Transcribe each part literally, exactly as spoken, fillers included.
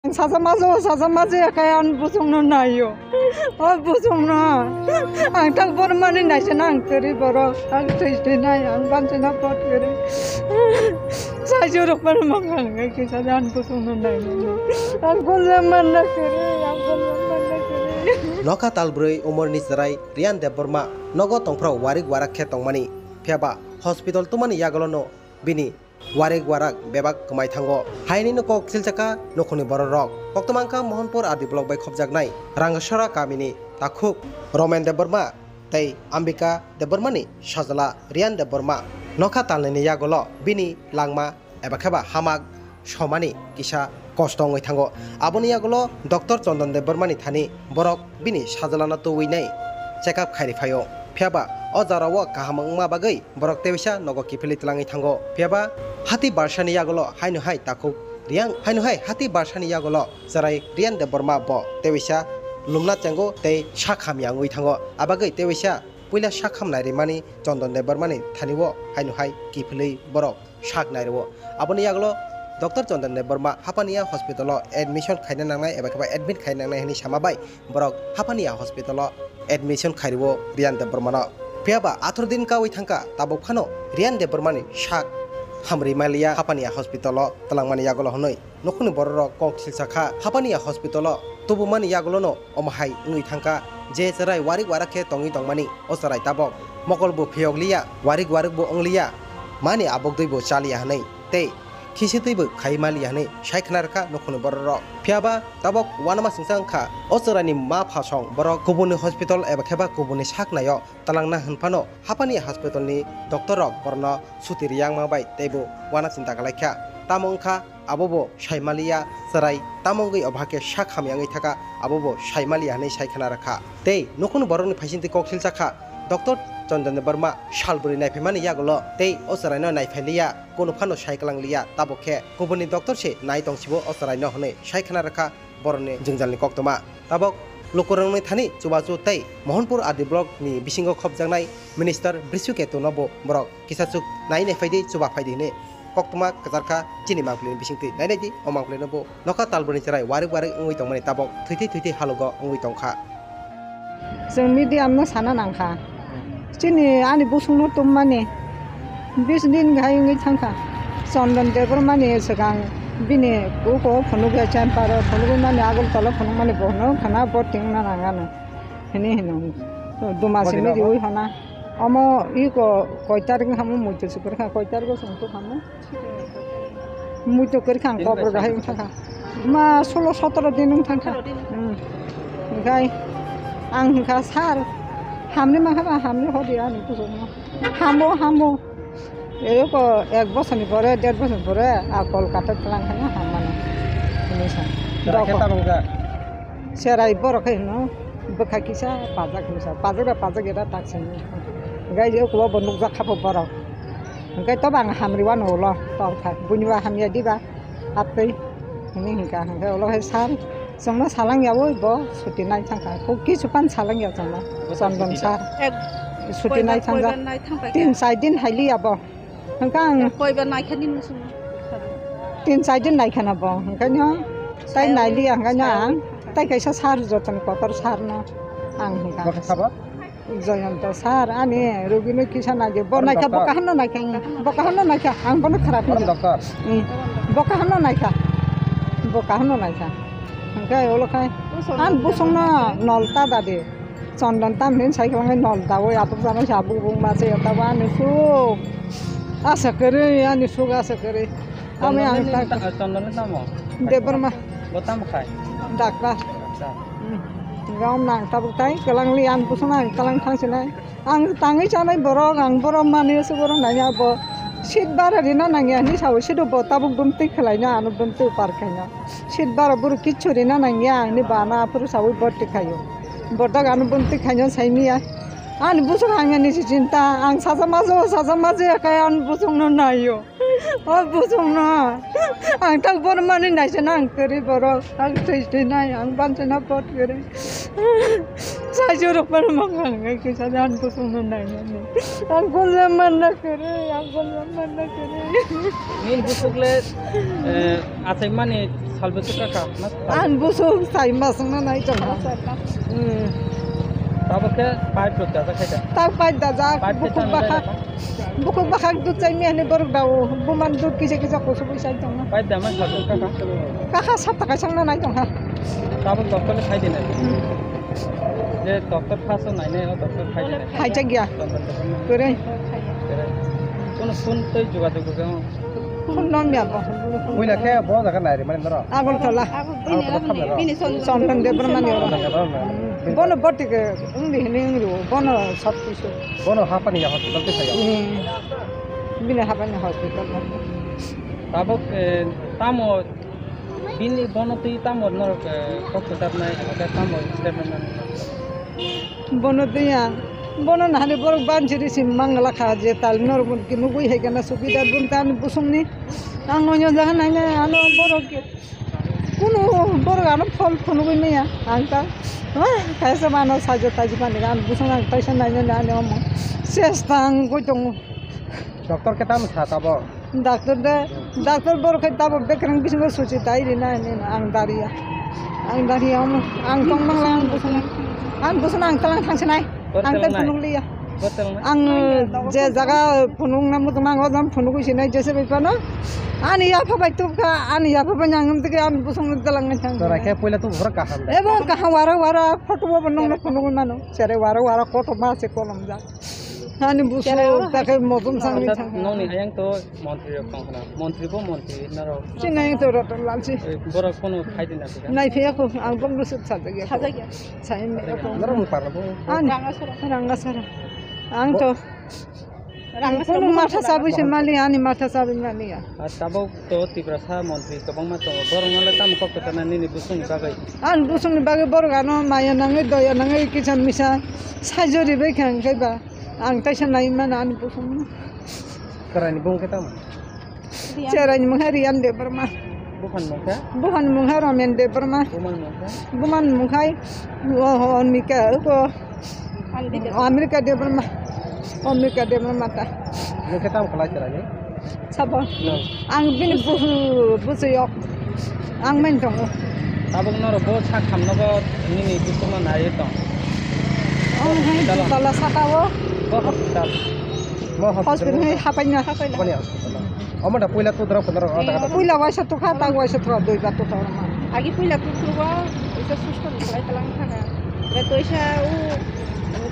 Saja majo, saja majo ya kaya ang busung no nayo. O busung no. Ang tak bor mani naise na ang teri borok. Ang teri teri nai, ang banse na pot kere. Sajo rok mani mang ang kisa ang busung no nayo. Ang bola man na kere, ang bola man na kere. Nokha talbrwi umorni chwrai Riyan Debbarma nogo tongphuru warik warak khe tongmani. Phiyaba hospital tumani yagulono bini warik warak bebak kwmai thango. Hainino kok silsakha nukhungni bororok. Koktwma wngkha Mohanpur R D block bai khopjaknai Rangasora kamini takhuk Romen Debbarma tei Ambika Debbarmani sajla Riyan Debbarma. Nokha talnini yagulo bini langma eba kheba hamak somani kisa kosto wngwi thango. Aboni yagulo Doctor Chondon Debbarmani thani borok bini sajlano tubui nai check up khairi phaio. Phiyaba o jora o kaham wngma bagwi borok teisa nogo kiphilwi twlangwi thango. Phiyaba hati barsani yagulo haino hai takhuk Riyan, haino hai hati barsani yagulo chwrai Riyan Debbarma bo teisa lumna chengo tei sak hamya wngwi thango. Abagwi teisa puila sak hamnai rimani Chondon Debbarmani thani o haino hai kiphilwi borok sak nairwo. Aboni yagulo Doctor Chondon Debbarma Hapania hospital o admission khaina nangnai eba kheba admit khaina nangnai hwnwi sama bai borok Hapania hospital o admission khairwo Riyan Debbarmano. Phiyaba athro din kawi thangkha tabuk phano Riyan Debbarmani sak hamri maliya Hapania hospital o twlangmani yagulo hwnwi nukhungni bororok kok silsakha. Hapania hospital o tubumani yagulono omo hai wngwi thangkha je chwrai warik warak khe tongwi tongmani o chwrai tabok mokol bo phiyokliya, warik warik bo wngliya, mani abok dwi bo chaliya hwnwi tei khisi twi bo khai maliya hwnwi sai khna rwkha nukhungni bororok. Phiyaba tabok uanama singsa wngkha o chwraini ma phasong borok kubuni hospital eba kheba kubuni sak naio twlangna hwnphano Hapania hospital ni doctor rok borokno suti riyangma bai teibo uana chinta kalaikha. Tamo wngkha abo bo sai maliya, chwrai tamo wngwi obo hakhe sak hamya wngwi thaka, abo bo sai maliya hwnwi sai khna rwkha. Tei nukhungni borokni phaisingtwi kok silsakha, Doctor Chondon Debbarma salbwrwi naiphaimani yagulo tei o chwraino naiphai liya, kunu phano sai kwlang liya, tabuk khe kubuni doctor se nai tongsibo o chwraino hwnwi sai khna rwkha borokni jwngjalni koktwma. Tabok lukurokni thani chubachu tei Mohanpur R D block ni bisingo khopjaknai Minister Brishu Ketuno bo borok kisachuk nai nai phaidi, chuba phaidi hwnwi koktwma kwcharkha chini mangpilini bisingtwi. Nai naidi o mangpilino bo nokha talbroni chwrai warik warik wngwi tongmani tabok thwitwi thwitwi halogo wngwi tongkha. Chwng media no sana nangkha. Chini ani busungno tummani bis din ghai wngwi thangkha. Chondon Debbarmani swkang bini uko phunukya chamber o phunugwi mani Agartala phunukmani bono khana bo tingna nangano. Hini hino. Duma simi riwi hana. Omo iko koi tarik hamu muitu sukur kha, koi tarik o sung tu hamu. Muitu kori kha ang kobor bahai wngkha kha. Ma solo sotoro din wngkha kha. Sotoro din. Hmm. Hingkhai ang hingkha sir, hamni mankha ba hamni hodi ani kuchukno. Hamo, hamo. Eyoko ek bosorni pore, der bosor pore a Kolkata twlang khaina hammani. Hini sa. Chwrai khe tabuk jak? Chwrai borok khe hino bwkha kisa pajak hino sa. Pajak da pajak era tak sini. Gai je kuwa bo nukjak kha bo borok. Hingkhai tobo ang hamri wano ulo tongthai. Buini wa hamya diba? Aptwi hwnwi hwnkha, hwnkhe ulo hai sir chwngno salangya, oi bo suti nai thangkha, kok kisu pan salangya chwngno. Chondon sir. Ek suti nai thangkha. Tin char din hai liya bo. Hwnkha ang koiba naikha nini muchungma? Tin char din naikha na bo, hwnkhe no tai nai liya, hwnkhe no ang tai kaisa sir jotoni kotor sir no ang hwnkha. Joyonto sir, ani rugino kisa naidi. Bo naikha, bo kaham no naikha, bo kaham no naikha, ang bono kharap hino. Doctor. Bo kaham no naikha, bo kaham no naikha. Hwnkhe ulo khai ang busungno nol ta dadi. Chondon tamni sai kwlangwi nol dawi atok jana sa bubung ma se tabo ani suk. Asa kwrwi ani suk asa kwrwi. Ami ang ta Chondon ni tamo? Debbarma. Bo tamo khai? Doctor. Doctor. Gam nang tabuk tai kwlangli ang busung ang kwlang thang sinai. Ang tangwi chanai borok, ang borok mani se borok nai abo. Seat bara rina nangya hinwi sao, seat bo tabuk dum twi khwlaina ano dum twi par khaina. Seat bara buru kichu rina nangya hinwi bana aphuru sawi borti khaio. Borok ano dum twi khaina saimiya. Ani busung hamya ni si chinta, ang saja majo, saja majo ya kaya ani busung no naio. O busung no. Ang tak bor mani naise na ang kwrwi borok. Ang twi twi nai, ang banse na pot kwrwi. Sajorok pano mangang kisa dan kusung no nai mani. Ang kunjam manna kere, ang kunjam manna kere. Nini busuk le, eh, achai mani salbe suka ka, mas? Ang busuk sai mas na nai chong. Hmm. Tabo ke pipe rok dajak khai da? Tak pipe dajak, pipe bukuk ke bakha. Bukuk bakha dud chai mi hini borok dao. Buman dud kisa kisa kusuk kusai tong. Pipe dama salbe suka ka? Kakha sat taka sang na nai tong ha. Tabo doctor le khai de na. Hmm. Je doctor first o nainai, o doctor khai de na. Hai chak ya. Kwrwi. Kwrwi. Kono phone tei jogajog bo. Phone nom ya bo. Muila khe bo jaga nai ri mani norok. Agartala. Agartala khamna rok. Chondon Debbarma ni oro. Chondon Debbarma ni. Bono boti ke wngdi hini wngri o. Bono sab kisu. Bono hapani ya hospital te thaya. Hmm. Bini hapani hospital. Tabuk, eh, tamo bini bono twi tamo norok, eh, kok kwchapnai, abo khe tamo statement nang? Bono twi ang, bono nahani borok bansiri sim mangla kha je tal norok nugui hai kana subida dun tan busungni. Ang onyo jaga nai nai ano borok kunu borok ano phol phunugui maya ang ta. Ah, kaisa mano sajo taji mani ang busung ang taisa nai nai ani omo. Ses tang goi tongo. Doctor khe tamo sa tabok? Doctor de, doctor borok khai tabok bekereng bisingo suchi tai rina hinwi ang daria. Ang daria omo, ang tong mangla ang busung, ang busung ang talang thangsinai. Ang tei phunuk liya. Ang je jaga phunuk na mutung ang ojam phunuk sinai jese bai pano. Ani yapha bai tubkha, ani yapha bai nang tike ang busung talang thang. Torai khe puila tu bhor kaham de. Ebo kaham wara wara photo bo nong phunuk mano. Sere wara wara koto ma se kolom ja. Ani busu takai motom sangwi thangkha. Nokni ayang to montri rok tongkha na. Montri bo montri norok. Chini ayang to Ratan Lal si. Borok kono khai di na kha. Nai phiya ko ang bong busu sajak ya. Sajak ya. Sai me ko. Norok mung parna bo. Ani Rangasara. Rangasara. Ang to. Rangasara kono matha sabwi se mali ani matha sabwi mali ya. Tabok to Tiprasa montri kwbangma tongo. Borok no le tamo kok kwchana nini busungni bagwi. Ang busungni bagwi borok ano maya nangwi doya nangwi kisan misa sajori bai kha hwnkhe ba. Ang taisa nai mano ani bosong. Chwraini bung khe tamo? Chwraini mung khe Riyan Debbarma. Buphani mung khe? Buphani mung khe Romen Debbarma. Bumani mung khe? Bumani mung khe, o, o, Anmika, o, Anmika Debbarma. Anmika Debbarma ta. Nung khe tamo khlai chwraini? Sabo. Nung. Ang bini busu, busu yok. Ang main tongo. Tabuk norok bo sak hamnogo nini bisingno naiwi tong. Ang hai hospital o. Dutala saka o. Bo hospital. Bo hospital. Hospital hai hapaina. Boni hospital. Omo da puila tu drop norok o daga. Puila waisa tukha, tag waisa tukha, dui bar tukha. Agi puila tu tu o, isa susto ni khlai talang thanga. Ga toisa u,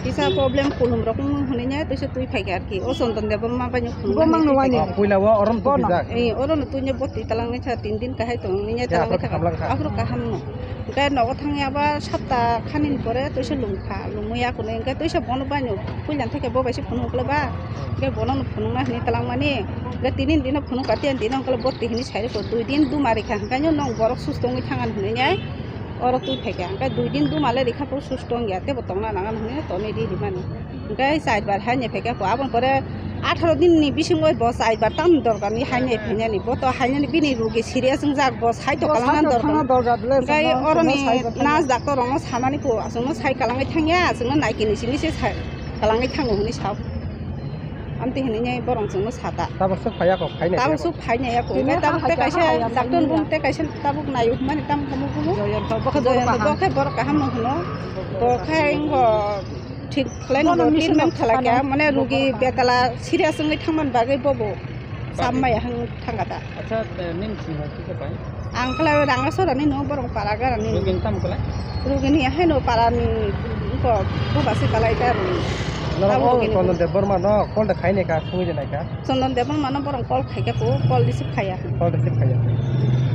kisa problem kulum rok mung hwnwi nya toisa twi phaikha arki. O Chondon Debbarma bai no phunuknai. Bo mang no wani. Puila o orom tu bijak. Eh, oro no twi nya boti talang nai sa tin din kahai tong ni nya talang nai sa. Aphuru kaham no. Hwnkhe nogo thangya ba sapta khanini pore toisa lungkha, lungwi ya kunu hwnkhe toisa bono bai no puila theke bo bai se phunuk le ba. Hwnkhe bono no phunukna hwnwi talang mani. Hwnkhe tini dino phunuk ka tiyan dino hwnkhe boti hwnwi sai rwkho dui din duma rikha hwnkhe no nong borok susto wngwi thang ani hwnwi nai. Oro twi phaikha hwnkhe dui din duma le rikha phuru susto wngya teibo tongna nang ani hwnwi tonwi ri rimani. Hwnkhe chaibar haini phaikha kho, aboni pore atharo din ni bisingo bo chaibar tam dorkar ni haini phainani, bo to hainani bini rugi serious wngjak, bo sai to kalangna dorkar. Hwnkhe oroni nurse doctor rokno samani kho, chwngno sai kalangwi thangya, chwngno naikini simi se sai kalangwi thango hwnwi sao. Amtwi hwnwi nai borok chwngno sata. Tabuk swk phaiya kho, phainai tabuk swk phainai ya kho. Hwnkhe tabuk tei kaisa doctor bung tei kaisa tabuk naio hwnmani tamo khamu khamu. Joyonto, bo khe borok kaham no hwno. Bo khe wngkho thik khlai no treatment khlai kha, mane rugi betala serious wngwi thangmani bagwi bobo cham maya hwn thangkha da. Acha, nini simi kisa pai? Ang khlai Rangasora ni no borok para gara ni. Rugini tamo khlai? Rugini haino para ni ko buba se kalai ta ru. Norok o Chondon Debbarma no call da khai nai kha, thungwi nai kha. Chondon Debbarma no borok call khai kha ko, call receive khaya. Call receive khaya.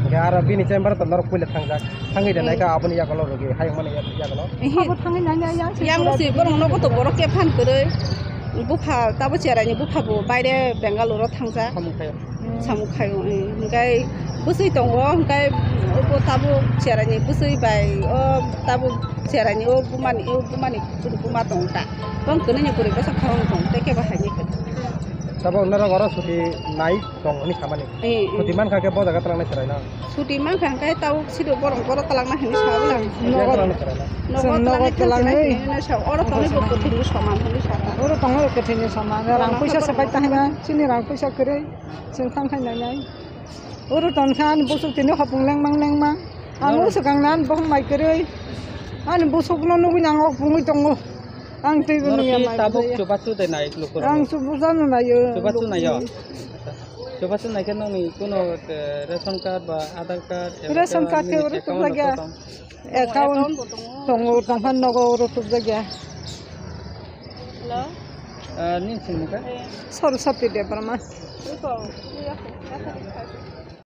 Hwnkhe aro bini chamber to norok puila thangjak. Thangwi da nai kha aboni yagulo rugi, hayung mani yagulo. Abo thangwi nai nai yang se yang si borok no koto borok ke phan kwrwi. Bupha tabo cherai ni bupha bo baire Bangalore o thangjak. Samung khayo. Samung khayo, eh, hwnkhe bwswi tongo, hwnkhe obo tabuk cheraini bwswi bai, o tabuk cheraini o bumani, o bumani buma tongo ta. Tong kwnwi ni kwrwi bwsa khorang tongo, tei kebo hai ni kwrwi. Tabok norok oro suti nai tong hwnwi samani. Eh, eh. Suti mankha khe bo jaga twlangnai chwraino. Suti mankha hwnkhe tabuk sido borok oro twlangna hwnwi sawi lang. Nogo twlangnai chwraino. Nogo twlangnai chwraino. Oro tongwi bo kwthwini soman hwnwi sakha. Oro tongwi kwthwini soman. Rang puisa se bai tangma. Chini rang puisa kwrwi. Chwng thang khai nai nai. Oro tongkha ani bwswk tini hopung lengmang lengmang. Ang o swkang nan bohong mai kwrwi. Ani bwswkno nugwi nang hopungwi tongo. Ang teibo nungya mai tabuk bwlaiya. Chubachu de nai lukurok. Ang chubachu no naio. Chubachu naio. Chubachu naikhe nokni kuno, eh, ration card ba Aadhaar card, ration card khe oro tubjakya. Account tongo, tongkha nogo oro tubjakya. Hello? Ah, nini simi kha? Saraswati Debbarma.